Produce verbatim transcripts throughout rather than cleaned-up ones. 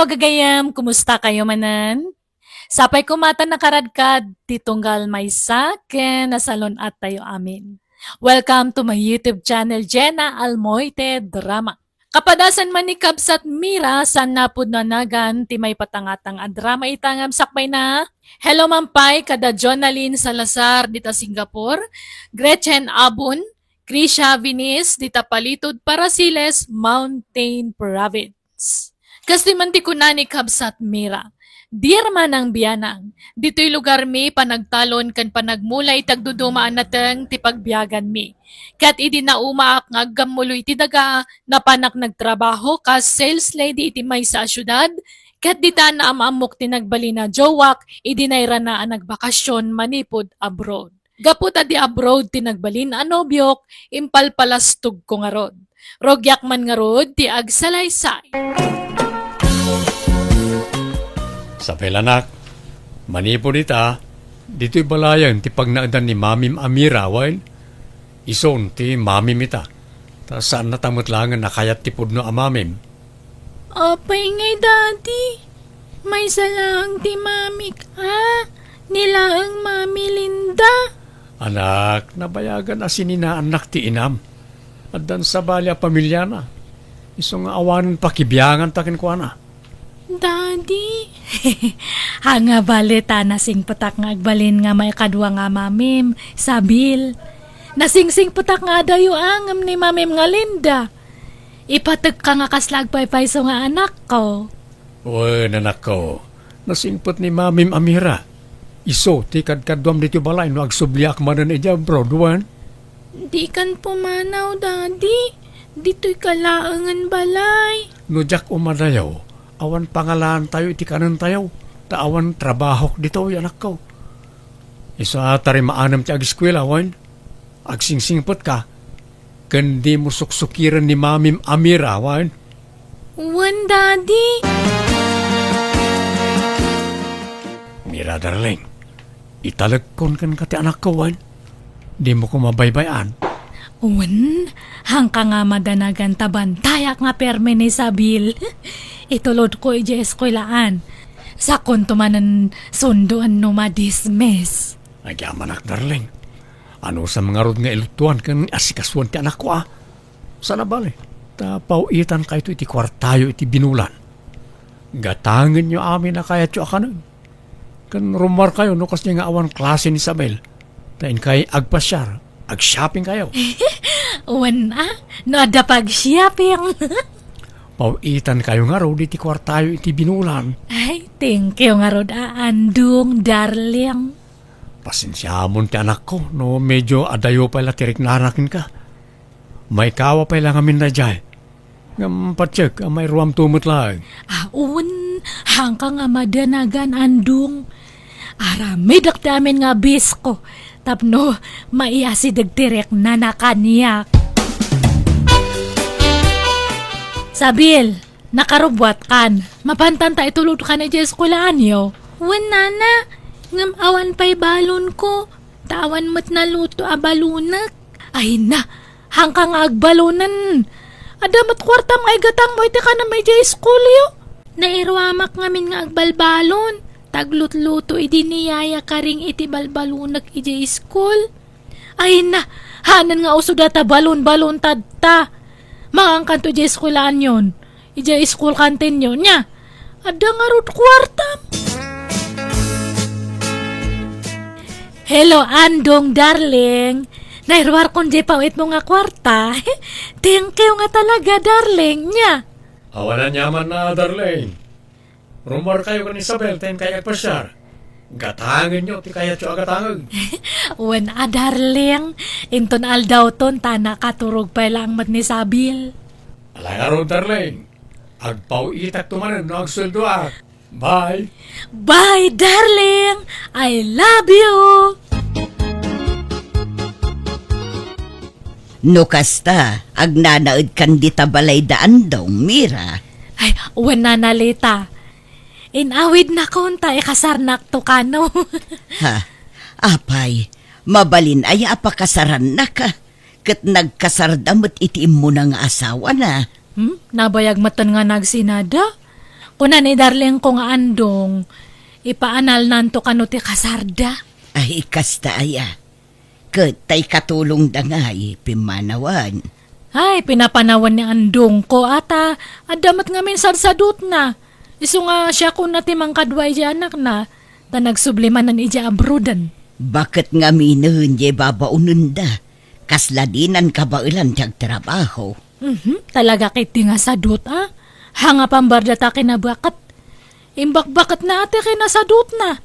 pagagayam, kumusta kayo manen? Sapay koma ta nakaradkad ti tunggal maysa ken nasalun-at tayo amin. Welcome to my YouTube channel, Jenna Almoite Drama. Kapadasan man ni Kabsat Mira, saan napudno a nagan ti maipatangatang a drama ita ngem sakbay na. Hello man pay kada Jonalyn Salazar dita Singapore, Gretchen Abon, Krisha Vinis dita Palitud, Parasiles, Mountain Province. Kas di man ti kuna ni Kabsat Mira, Dear Manang Bianang, ditoy lugarmi panagtalon ken panagmula iti agduduma a nateng ti pagbiaganmi. Ket idi naumaak nga aggammulo iti daga, napanak nagtrabaho kas sales lady iti maysa a siudad, ket dita naam-ammok ti nagbalin a jowak idi nairana a nagbakasyon manipud abroad. Gapu ta di abroad ti nagbalin a nobiok, impalpalastogko ngarud. Rugiak man ngarud ti agsalaysay. Sabel, anak, manipud ita, ditoy balayen ti pagnaedan ni Mamim a Mira, wen? Isun ti mamim ita. Ta saannata met laengen a kayat ti pudno a mamim. Apay ngay, Daddy? Maysa laeng ti mamik, a? Ni laeng Mami Linda. Anak, nabayagan a sininaannak ti inam. Addan sabali a pamiliana. Isu nga awanen pakibianganta kenkuana. Daddy. Haan nga bale ta nasingpetak nga agbalin nga maikadua nga mamim, Isabel. Nasingsingpetak nga adayo angem ni Mamim nga Linda. Ipatekka nga kasla agpaypayso nga anakko. Wen, anakko, nasingpet ni Mamim a Mira. Isu ti kadkaduam ditoy balay no agsubliak manen idiay abroad, wen? Dikan pumanaw, Daddy. Ditoyka laengen balay. No diak umadayo, awan pangalaantayo iti kanentayo, ta awan trabahok ditoy, anakko. Isu a ta rimaanem ti ageskuela, wen? Agsingsingpetka, ken dimo suksukiren ni Mamim a Mira, wen? Wen, Daddy. Mira, darling, italekkon kenka ti anakko, wen? Dimo koma baybay-an. Wen, haanka nga madanagan ta bantayak nga permi ni Isabel. Itulodko idiay eskuelaan. Sakonto manen sundoan no madismiss. Agyamanak, darling. Anusam ngarud nga ilutuan ken asikasuan ti anakko, a? Saan a bale, ta paw-itankayto iti kuartayo iti binulan. Gatangenyo amin a kayatyo a kanen. Ken rummuarkayo no kasdi nga awan klase ni Isabel. Ta inkay agpasiar, agshoppingkayo. Wen a, no adda pag-shopping. Paw-itankayo ngarud iti kuartayo iti binulan. Ay, thank you ngarud a, Andong, darling. Pasensiamon ti anakko no medyo adayo pay la ti riknana kenka. Maikawa pay la ngamin daydiay. Ngem patiek a mairuamto met laeng. Awan, haanka nga madanagan, Andong. Aramidek ti amin nga abisko tapno maiasideg ti riknana kaniak. Isabel, nakarubuatkan. Mapantan ta itulodkan idiay eskuelaanyo. Wen, nana, ngem awan pay balonko, ta awan met naluto a balonek. Ay na, haanka nga agbalonen. Adda met kuartam nga igatangmo iti kanam idiay iskulyo. Nairuamak ngamin nga agbalbalon, ta aglutluto idi ni Yaya Karing iti balbalonek idiay iskul. Ay na, haanen nga usod a ta balon-balon tatta. Mangankanto idiay eskuelaanyon. Idiay school canteen-yo, nia? Adda ngarud kuartam. Hello, Andong, darling. Nairuarkon diay paw-itmo nga kuarta. Thank you nga talaga, darling, nia? Awan aniamanna, darling. Rummuarkayo ken Isabel ta inkay agpasiar. Gatangenyo ti kayatyo a gatangek. Wen a, darling. Inton aldawton ta nakaturog pay laeng met ni Isabel. Ala ngarud, darling. Agpaw-itakto manen no agsueldoak. Bye. Bye, darling. I love you. No kasta, agnanaedkan dita balay da Andong, Mira. Ay, wen, Nana Lita. Inawidnakon ta ikasarnakto kano. Ha? Apay, mabalin aya a pakasarannaka? Ket nagkasarda met iti immuna nga asawana. Hmm? Nabayag metten nga nagsinada? Kuna ni darlingko nga Andong, ipaanalnanto kano ti kasarda. Ay, kasta aya. Ket tay katulongda ngay, pimmanawan. Ay, pinapanawan ni Andongko, ata, adda met ngamin sadsadutna. Isu nga siakon ti mangkadua iti anakna, ta nagsubli manen iti abroaden. Baket ngaminen diay babaonenda. Kasla dinan kabaelan ti agtrabaho. Mhm, talaga ketdi nga sadut, a? Haan nga pambarda ta kinabaket. Imbakbaketna a ti kinasadutna.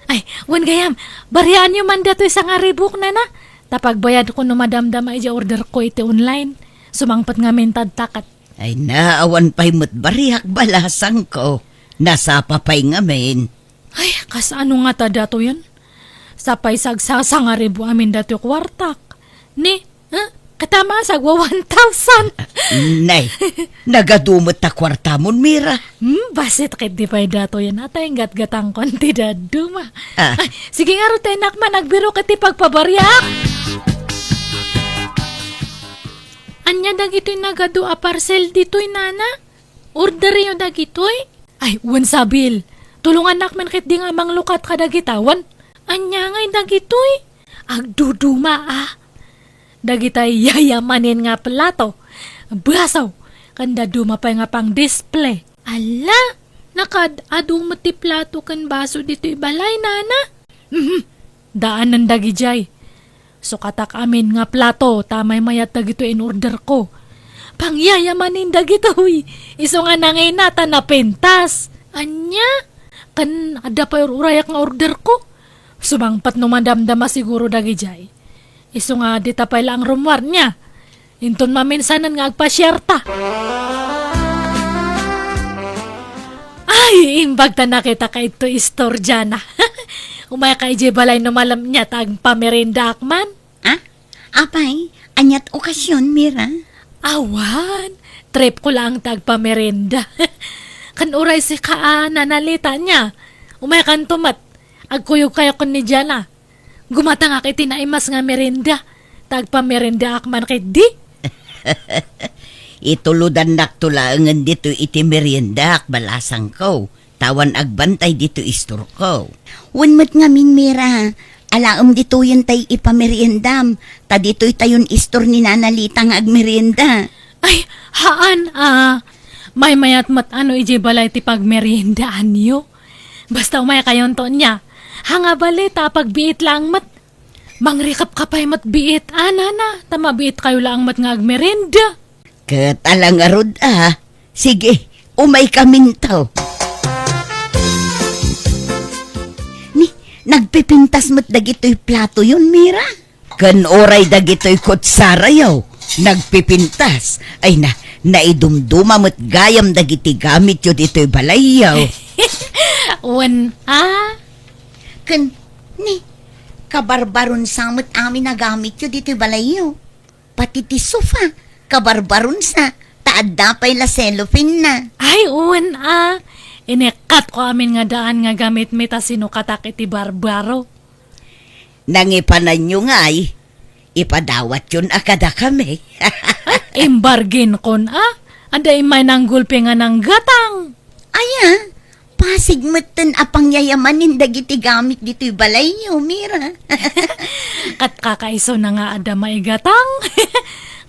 Ay, wen gayam, bariaanyo man datoy sangaribok, nana. Ta pagbayadko no madamdama iti orderko iti online. Sumangpet ngamin ta adda ket. Ay na, awan pay met bariak, balasangko. Nasapa pay ngamin. Ay, kasano ngata datoyen? Sapay sagsasangaribo amin datoy kuartak. Ni, eh, katama sagwa one thousand. Nay, nagadu met ta kuartamon, Mira. Hmm, bassit ketdi pay datoyen. Atay, inggatgatangkon ti dadduma. Ah. Ay, sige ngarud, ta innak man, agbirok iti pagpabariak. Ania dagitoy nagadu a parcel ditoy, nana? Orderyo dagitoy? Ay, wen sabil. Tulongannak man ketdi nga manglukat kadagita, wen. Ania ngay dagitoy? Agduduma, a. Dagitay yayamanen nga plato, baso, ken dadduma pay nga pang-display. Alla, nakaad-adu met ti plato ken baso ditoy balay, nana? Mhm. Daanen dagidiay. Sukatak amin nga plato ta maymayat dagitoy in-orderko. Pangyayamanen dagitoy. Isu nga nangina ta napintas. Ania? Ken adda pay ur-urayak nga orderko. Sumangpet no madamdama siguro dagidiay. Isu nga dita pay laeng rummuar, nia? Inton maminsanen nga agpasiarta. Ay, imbag ta nakitaka iti istorya na. Umayka idiay balay no malem, nia ta agpameriendaak man. Ah? Apay, aniat okasion, Mira? Awan, tripko laeng ta agpamerienda. Ken uray sika a nanalita, nia? Umaykanto met. Agkuyogkayo ken ni Diana. Gumatangak iti naimas nga merienda, ta agpameriendaak man ketdi. Itulodannakto laengen ditoy iti meriendaak, balasangko, ta awan agbantay ditoy istorko. Wen met ngamin, Mira, alaem ditoyen tay ipameriendam, ta ditoy tayon istor ni Nana Lita nga agmerienda. Ay, haan a. Maymayat met ano idiay balay ti pagmeriendaanyo. Basta umaykayonto, nia. Haan nga bali ta pagbiit laeng met. Mangrikapkapay met biit, a, nana, ta mabiitkayo laeng met nga agmerienda. Ket ala ngarud a. Sige, umaykaminto. Ni, nagpipintas met dagitoy platoyon, Mira. Ken uray dagitoy kutsarayo, nagpipintas. Ay na, naidumduma met gayam dagiti gamityo ditoy balayyo. Wen a. Ken, ni, kabarbaron sa met amin a gamityo ditoy balayyo. Pati ti sofa, kabarbaron sa, ta adda pay la cellophane na. Ay, wen a. Inekkatko amin nga daan nga gamitmi ta sinukatak iti barbaro. Nangipananyo ngay, ipadawatyon a kadakami. Ay, imbarginkon a. Adda immay nanggulpi nga nanggatang. Aya, pasig metten a pangyayamanen dagiti gamit ditoy balayyo, Mira. Ket kakaisuna nga adda maigatang.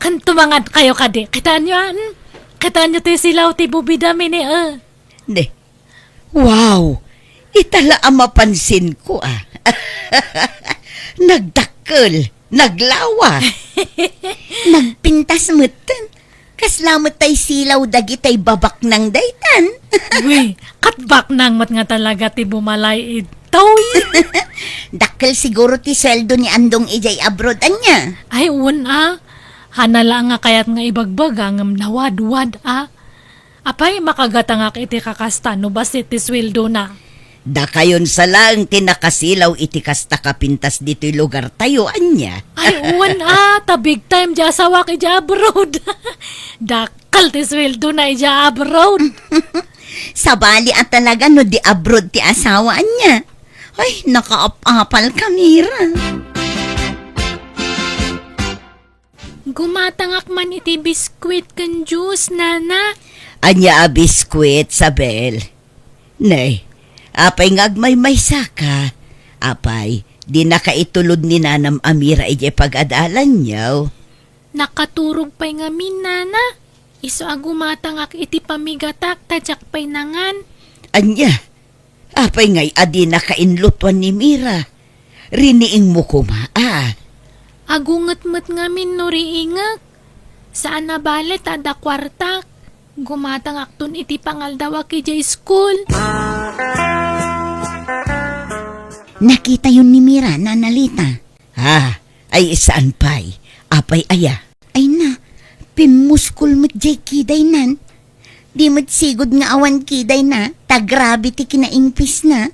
Ken tumangadkayo kadi. Kitaenyo, a, hmm? Kitaenyo ti silaw ti bubidami ni, a. Di. Wow! Ita la a mapansinko, a. Nagdakkel, naglawa. Nagpintas metten. Kasla met tay silaw dagitay babaknang daytan. Uy, ket baknang met nga talaga ti bumalay itoy. Dakkel siguro ti sueldo ni Andong idiay abroad, ania? Ay, wen a. Haanna la nga kayat nga ibagbaga ngem nawadwad a. Apay, makagatangak iti kakasta no bassit ti sueldona. Dakayon sa laeng ti nakasilaw iti kasta kapintas ditoy lugartayo, ania? Ay, wen a, ta big time ti asawak idiay abroad. Dakkel ti sueldona idiay abroad. Sabali a talaga no di abroad ti asawa, ania? Ay, nakaap-apal ka, Mira. Gumatangak man iti biskuit ken juice, nana. Ania a biskuit, Sabel? Nay, apay nga agmaymaysaka? Apay, dinaka itulod ni nanam a Mira idiay pag-adalanyo? Nakaturog pay ngamin, nana. Isu a gumatangak iti pamigatak ta diak pay nangan. Ania? Apay ngay a dinaka inlutuan ni Mira? Riniingmo koma, a? Agunget met ngamin no riingek. Saan a bale ta adda kuartak. Gumatangakton iti pangaldawak idiay school. Nakitayon ni Mira, Nana Lita. Ah, ay saan pay. Apay aya? Ay na, pimmuskol met jay kidaynan. Di met sigud nga awan kidayna, ta grabe ti kinaingpisna.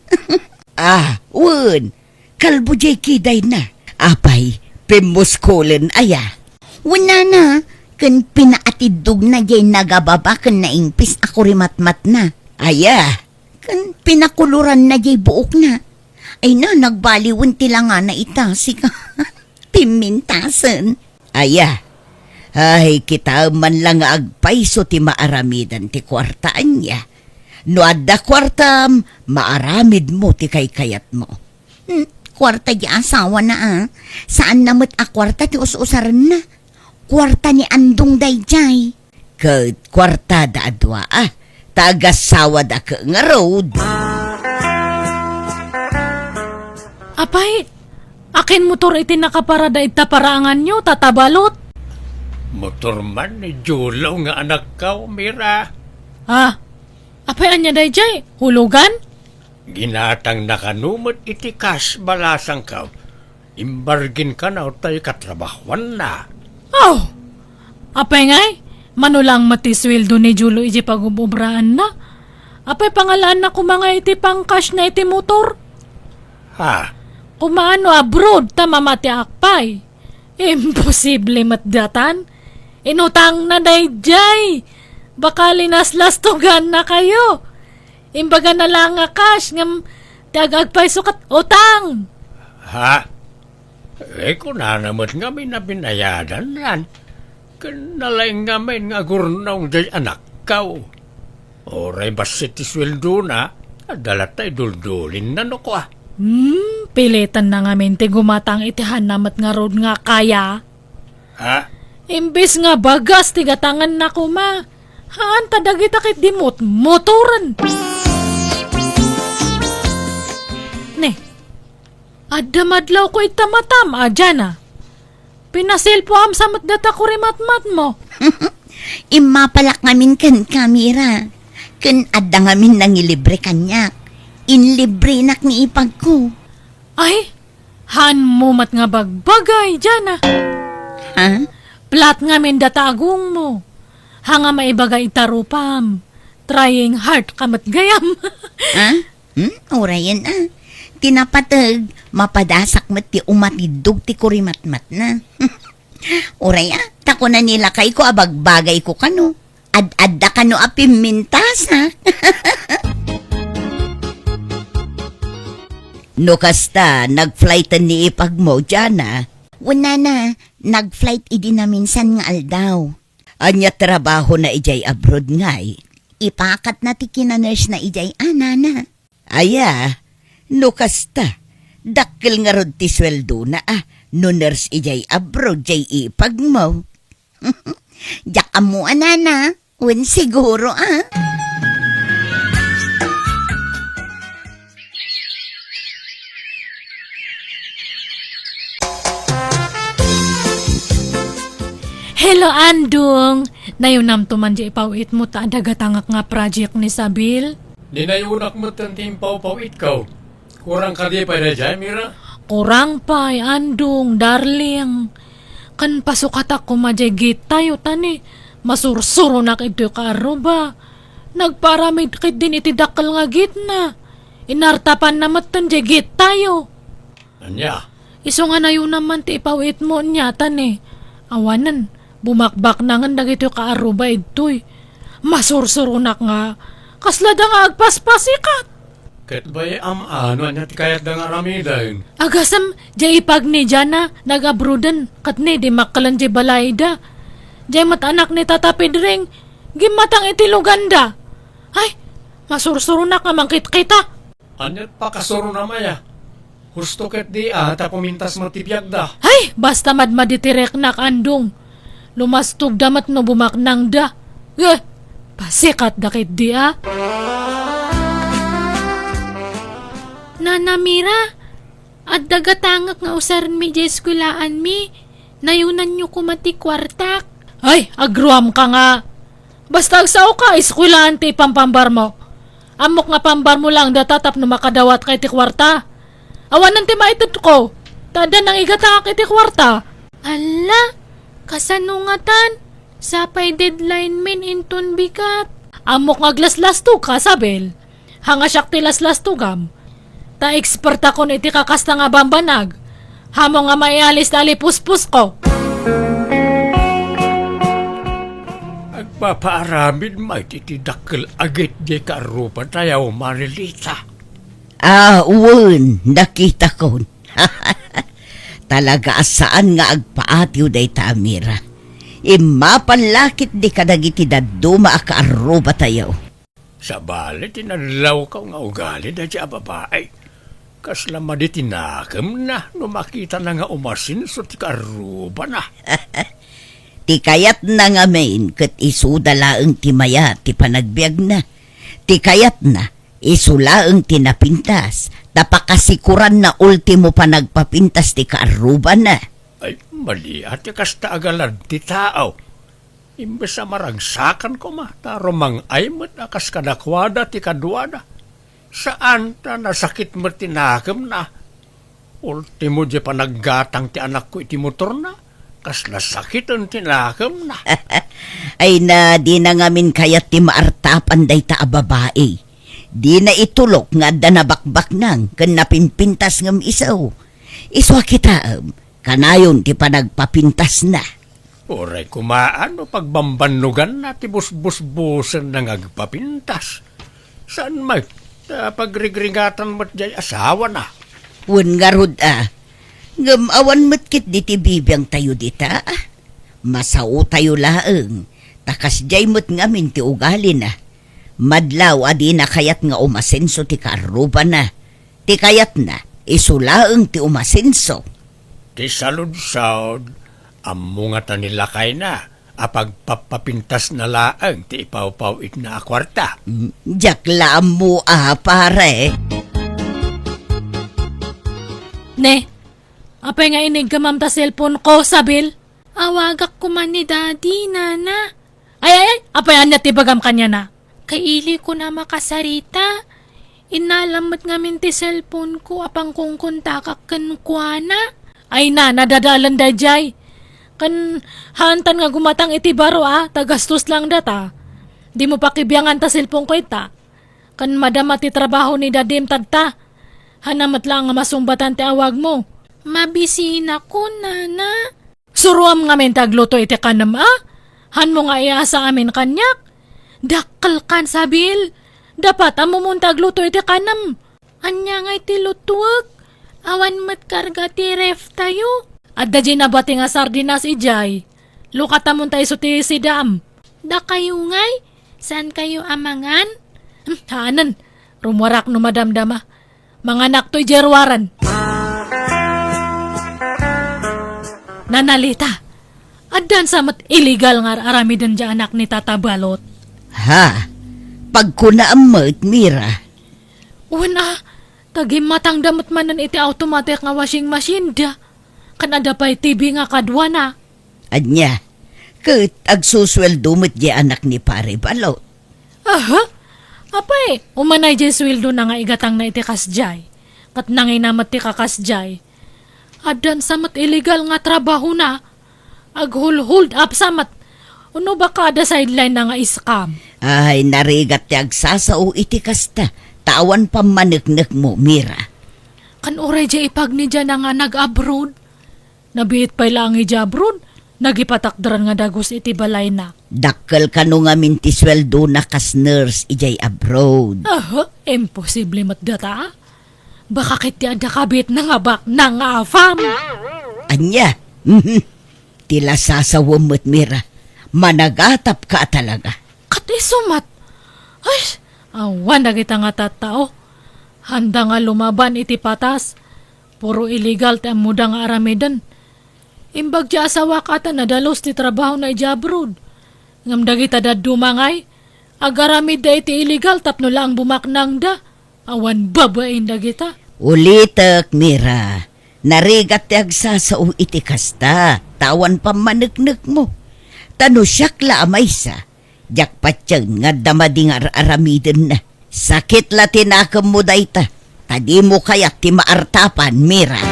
Ah, wen, kalbo jay kidayna. Apay, pimmuskulen aya? Wen nana, ken pinaatiddogna jay nagababa ken naingpis a kurimatmatna. Aya? Ken pinakoloranna jay buokna. Ay na, nagbaliwen ti langana ita, sika. Pimmintasen. Aya. Ay, kitaem man la nga agpayso ti maaramidan ti kuarta ania. No adda kuartam, maaramidmo ti kaykayatmo. Hmm, kuarta di asawana, a. Saanna met a kuarta ti us-usarenna. Kuarta ni Andong daydiay. Ket kuartada a dua, a. Ta agasawada ket ngarud. Apay, akin motor iti nakaparada ita paraanganyo, tatabalot? Motor man ni Julo nga anakko, Mira. Ah, apay ania daydiay? Hulugan? Ginatangna kano met iti kas balasangko. Imbargin kano tay katrabahuanna. Oh! Apay ngay, mano lang met ti sueldo ni Julo iti pagub-obraanna? Apay pangalaanna koma nga iti pangkasna iti motor? Ha? Kumaano abroad ta mamatiak pay? Imposible met datan. Inutangna daydiay. Baka linaslastoganna kayo. Imbagana lang nga cash ngem ti agagpayso ket utang. Ha? Eh, kunana met ngamin a binayadannan. Ken nalaing ngamin nga agurnong jay anakko. Uray bassit ti sueldona, adda latta iduldulinna no kua. Hmm, pilitanna ngamin ti gumatang iti haanna met ngarud nga kaya. Ha? Imbes nga bagas ti gatanganna koma, haan ta dagita ket di mot-, motoren. Ne, adda madlawko ita matam a Jana. Pinaselpoam sa met data kurimatmatmo. Immapalak ngamin kenka, Mira. Ken adda ngamin nangilibre kaniak. Inlibrenak ni ipagko. Ay, haanmo met nga bagbagay, Jana. Ha? Plat ngamin data agongmo. Haan nga maibaga ita rupam. Trying hard ka met gayam. Ha? Hmm? Urayen, a. Ti napateg, mapadasak met ti umatiddog ti kurimatmatna. Uray, a, ta kuna ni lakayko a bagbagayko kano. Ad-adda kano a pimmintasak. No kasta, nag-flighten ni ipagmo, Jana? Wen nana, nag-flight idi naminsan nga aldaw. Ania trabahona idiay abroad ngay? Ipakatna ti kina-nurse na idiay a, nana. Aya, no kasta, dakkel ngarud ti sueldona a, no nurse idiay abroad jay ipagmo. Diak ammo a, nana, wen siguro a. Hello, Andong! Nayunamto man di ipaw-itmo ta adda gatangak nga project ni Sabil? Di nayunak metten ti impawpaw-itko. Kurang kadi pay daydiay, Mira? Kurang pay, Andong, darling. Kan pasukatak koma jay gittayo, tani masursuronak idtoy kaarruba. Nagpaaramid ketdin iti dakkel nga gitna. Inartapanna metten jay gittayo. Ania? Isu nga nayunam man ti ipaw-itmo nia, tani. Awanen, bumakbaknangen dagitoy kaarruba idtoy. Masursuronak nga, kasla da nga agpaspasikat. Ket bay-am a no ania ti kayatda nga aramiden. Agasem, jay ipag ni Jana, nag-abroaden, ket ni, di makkelen jay balayda. Jay met anak ni Tata Pedring, Gimmatang iti luganda. Ay, masursuronak nga mangkitkita. Ania't pakasurona, Maya? Husto ketdi a ta pumintas met ti biagda. Ay, basta madmadi ti riknak, Andong. Lumastogda met no bumaknangda. Eh, pasikatda ketdi a. Nana Mira, adda gatangek nga usarenmi diay eskuelaanmi. Nayonanyo koma ti kuartak. Ay, agruamka nga. Basta agsaoka, eskuelaan ti ipampambarmo. Ammok nga pambarmo laeng data tapno makadawatka iti kuarta. Awanen ti maitedko, ta adda nangigatangak iti kuarta. Alla, kasano ngatan? Sapay deadline min inton bigat. Ammok nga aglaslastogka, Sabel. Hanga siak ti laslastogam. Ta ekspertakon iti kakasta nga bambanag. Haanmo nga maialis ti alipuspusko. Agpapaaramid met iti dakkel a gitdi kaarrubatayo, Marilita. Ah, wen, nakitakon. Talaga a saan nga agpaatiw dayta a Mira. Immapal la ketdi kadagiti dadduma a kaarrubatayo. Sabali ti nadlawko nga ugali daydiay a babai. Kasla madi ti nakemna no makitana nga umasenso ti kaarrubana. Ti kayatna ngamin ket isuda laeng ti mayat ti panagbiagna. Ti kayatna, isu laeng ti napintas, ta pakasikuranna ultimo panagpapintas ti kaarrubana. Ay, madi a ti kasta a galad ti tao. Imbes a maragsakan koma, ta rumang-ay met a kas kadakuada ti kaduada. Saan ta nasakit met ti nakemna. Ultimo, diay panaggatang ti anakko iti motorna, kasla sakiten ti nakemna. Ay na, dina ngamin kayat ti maartapan dayta a babai. Dina itulok nga adda nabakbaknang ken napimpintas ngem isu. Isu a kitaem, kanayon ti panagpapintasna. Uray koma no pagbambannoganna ti busbusbusenna nga agpapintas. Saan met ta pagrigringatan met diay asawana. Wen ngarud a, ngem awan met ketdi ti bibiangtayo dita. Masaotayo laeng, ta kasdiay met ngamin ti ugalina. Madlaw a dina kayat nga umasenso ti kaarrubana. Ti kayatna, isu laeng ti umasenso. Ti saludsod, ammo ngata ni lakayna a pagpappapintasna laeng ti ipawpawidna a kuarta. Mm, diak la ammo a, pare. Ne, apay nga iniggamam ta cellphone ko, Sabel? Awagak koma ni Daddy, Nana. Ay, ay, ay, apay ania ti ibagam kaniana? Kaili ko na makasarita. Innalam met ngamin ti cellphone ko a pangkongkontakak kenkuana. Ay na, nadadalan daydiay. Ken haantan nga gumatang iti baro a, ta gastos lang data. Dimo pakibiangan ta cellphone ko ita. Ken madama ti trabaho ni Dadim tadta. Haanna met laeng nga masungbatan ti awagmo. Mabisinakon, Nana. Suroam ngamin ti agluto iti kanem a? Haanmo nga iasa amin kaniak? Dakkelkan, Sabel. Dapat ammomon ti agluto iti kanem. Ania ngay ti lutuek? Awan met karga ti ref tayo. Adda diay nabati nga sardinas idiay. Lukatamon ta isu ti sidam. Dakayo ngay? Saan kayo a mangan? Hmm, haanen. Rummuarak no madamdama. Manganakto idiay ruaren. Nanalita, addan sa met illegal nga ar-aramiden diay anak ni Tata Balot. Ha? Pagkunaam met, Mira. Wen a, ta gimmatangda met manen iti automatic nga washing machine da. Ken adda pay T V nga kaduana. Ania, ket agsusueldo met diay anak ni Pare Balot. Aha? Apay, umanay diay sueldona nga igatangna iti kasdiay. Ket nangina met ti kakasdiay. Addan sa met illegal nga trabahona. Aghul-hold up sa met. Uno baka adda sideline na nga scam. Ay, narigat ti agsasao iti kasta. Ta awan pammaneknekmo, Mira. Kan uray diay ipagnidiana nga nag-abroad. Nabiit pay laeng idiay abroad, nagipatakderan nga dagus iti balayna. Dakkel kano ngamin ti sueldona kas nurse idiay abroad. Aha, imposible met data. Baka ket ti adda kabiitna nga baknang nga afam. Ania? Mhm. Ti lasasawem met, Mira. Managatapka a talaga. Isu met. Ay, awan dagita nga tattao. Haanda nga lumaban iti patas. Puro illegal ti ammoda nga aramiden. Imbag ti asawak a ta nadalus ti trabahona idiay abroad. Ngem dagita dadduma ngay, agaramidda iti illegal tapno laeng bumaknangda. Awan babain dagita. Ulitek, Mira, narigat ti agsasao iti kasta, ta awan pammaneknekmo. Ta no siak la a maysa, diak patien nga adda madi nga ar-aramidenna. Sakit la ti nakemmo dayta, ta dimo kayat ti maartapan, Mira.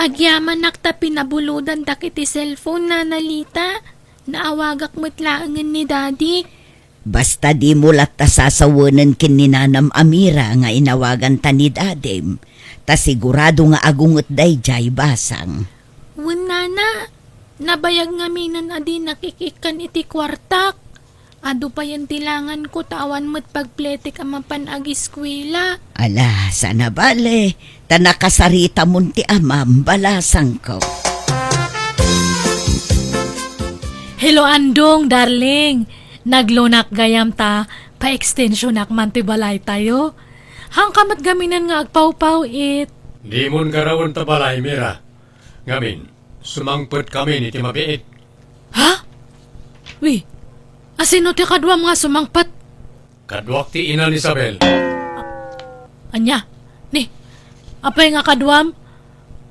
Agyamanak ta pinabulodandak iti cellphone, Nana Lita. Naawagak met laengen ni Daddy. Basta dimo latta sasawenen ken ni Nanam a Mira nga inawaganta ni Dadim, ta sigurado nga agunget daydiay basang. Wen, Nana, nabayag ngaminen a di nakikkan iti kuartak. Adu payen ti langanko ta awan met pagpletek a mapan agiskuela. Ala, saan a bale, ta nakasaritamon ti amam, balasangko. Hello, Andong, darling. Naglunak gayam ta paekstensionak man ti balaytayo. Haanka met ngaminen nga agpawpaw-it. Dimon garawen ta balay, Mira. Ngamin, sumangpetkami iti mabiit. Ha? Wi, asino ti kaduam nga sumangpet? Kaduak ti ina ni Isabel. Ania? Ni, apay nga kaduam?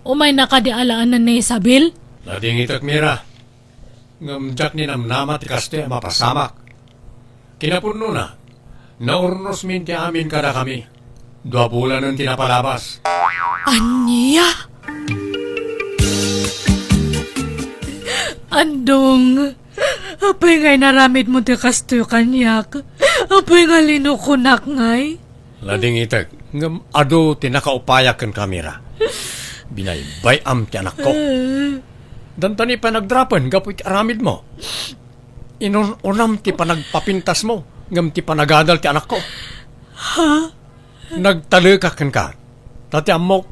Umay na kadi alaenen ni Isabel? Nadingitek, Mira. Ngem diak ninamnama ti kastoy a mapasamak. Kinapudnona, naurnosmin ti amin kadakami. Dua bulanen ti napalabas. Ania? Andong, apay nga inaramidmo ti kastoy kaniak? Apay nga linukonak ngay? Nadingitek, ngem adu ti nakaupayak kenka, Mira. Binaybay-am ti anakko. Dantani pay nagdrapen gapu iti aramidmo. Inun-unam ti panagpapintasmo, ngem ti panagadal ti anakko. Ha? Nagtaleka kenka. Ta ti ammok,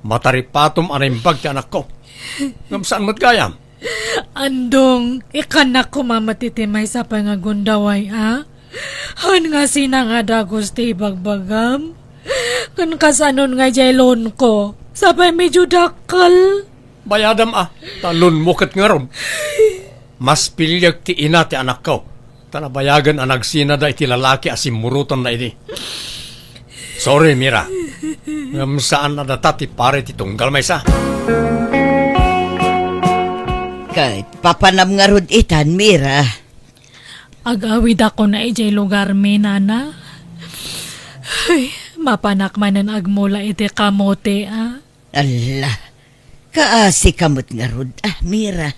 mataripatom a naimbag ti anakko. Ngem saan met gayam? Andong, ikkannak koma met iti maysa pay nga gundaway, a? Haan nga sinangadagus ti ibagbagam? Ken kasanon nga idiay loanko, sapay medyo dakkel? Bayadam a, ta loanmo ket ngarud. Mas piliek ti ina ti anakko, ta nabayagen a nagsinada iti lalaki a simmurotanna idi. Sorry, Mira. Ngem saan a data ti pare ti tunggal maysa. Ket papanam ngarud itan, Mira. Agawidakon idiay lugarmi, Nana. Ay, mapanak manen agmula iti kamote, a? Alla, kaasika met ngarud, a, Mira.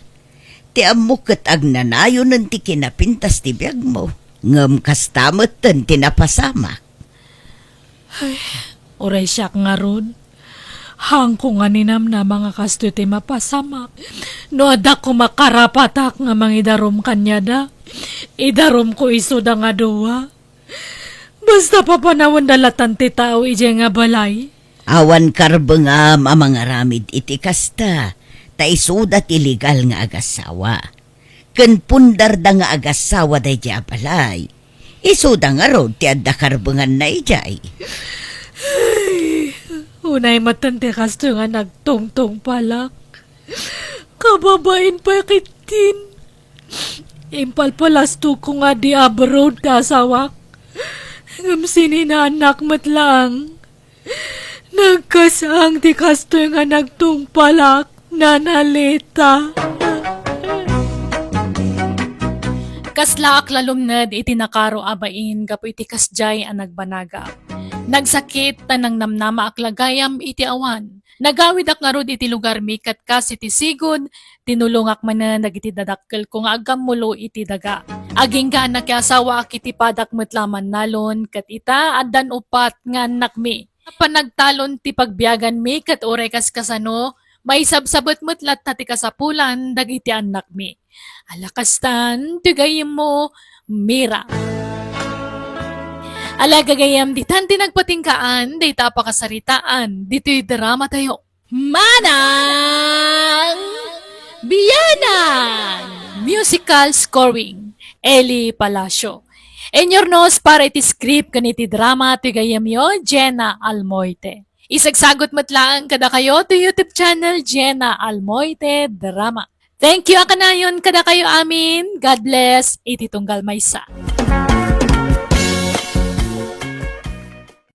Ti ammok ket agnanayonen ti kinapintas ti biagmo, ngem kasta metten ti napasamak. Ay, uray siak ngarud. Haanko nga ninamnama nga kastoy ti mapasamak. No adda koma karapatak nga mangidarum kaniada, idarumko isuda nga dua. Basta papanawenda latan ti tao idiay nga balay. Awan karbengam a mangaramid iti kasta, ta isuda ti legal nga agassawa. Ken pundarda nga agassawa daydiay a balay. Isuda ngarud ti adda karbenganna idiay. Ay, unay metten ti kastoy nga nagtungtungpalak. Kababain pay ketdin. Impalpalastogko nga di abroad ti asawak. Ngem sininaannak met laeng. Nagkasang ti kastoy nga nagtungpalak, Nana Lita. Kaslaak la lumned iti nakaro a bain gapu iti kasdiay a nagbanagak. Nagsakit ta nangnamnamaak la gayam iti awan. Nagawidak ngarud iti lugarmi ket kas iti sigud, tinulongak manen dagiti dadakkelko nga aggammulo iti daga. Agingga a nakiasawaak iti padak met la mannalon, ket ita, addan uppat nga annakmi. Panagtalon ti pagbiaganmi ket uray kaskasano, maisabsabet met latta ti kasapulan dagiti annakmi. Ala kastan ti gayyemmo, Mira. Ala gagayyem, ditan ti nagpatinggaan dayta a pakasaritaan ditoy dramatayo. Manang Bianang! Musical scoring, Eli Palacio. Inyurnos para iti script ken iti drama ti gayyemyo, Jenna Almoite. Isagsagut met laeng kadakayo ti YouTube channel, Jenna Almoite Drama. Thank you a kanayon kadakayo amin. God bless. Iti tunggal maysa.